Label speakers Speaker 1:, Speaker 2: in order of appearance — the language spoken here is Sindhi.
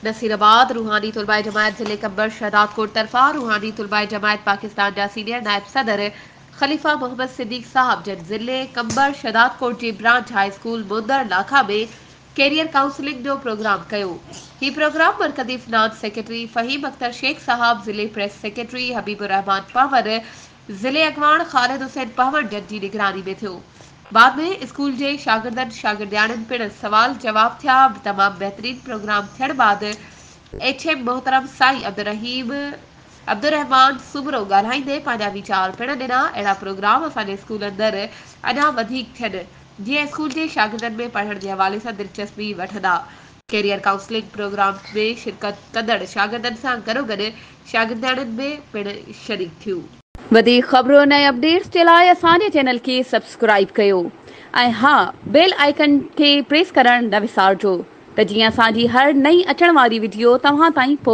Speaker 1: نصيرآباد، روحاني طلباء جماعت ضلعي قمبر شهدادڪوٽ طرفان روحاني طلباء جماعت پاڪستان جا سينيئر نائب صدر خليفه محمد صديق صاحب جن ضلعي قمبر شهدادڪوٽ جي branch high school Mondar Lakha ۾ career counselling جو پروگرام ڪيو. هي پروگرام مرڪزي فنانس سيڪريٽري فهيم اختر شيخ صاحب، ضلعي پريس سيڪريٽري حبيب الرحمان پنهور، ضلعي اڳواڻ خالد حسين پنهور جن جي نگراني ۾ ٿيو. بعد ۾ اسڪول جي شاگردن شاگردياڻين پڻ سوال جواب ٿيا تمام بهترين پروگرام ٿيڻ بعد ايڇ ايم محترم سائين عبدالرحيم عبدالرحمان سومرو ڳالهائيندي پنهنجا ويچار پڻ ڏنا اهڙا پروگرام اسان جي اسڪول اندر اڃا وڌيڪ ٿين جيئن اسڪول جي شاگردن ۾ پڙهڻ جي حوالي سان دلچسپي وٺندا. ڪيريئر ڪائونسلنگ پروگرام ۾ شرڪت ڪندڙ شاگردن سان گڏوگڏ شاگردياڻين به پڻ شريڪ ٿيون. وڌيڪ خبرن ۽ اپڊيٽس جي لاء اسان جي چينل کي سبسڪرائيب ڪيو ۽ ها بيل آئيڪن کي پريس ڪرڻ نه وسارجو ته جيئن اسان جي هر نئين اچڻ واري وڊيو توهان تائين پهچي.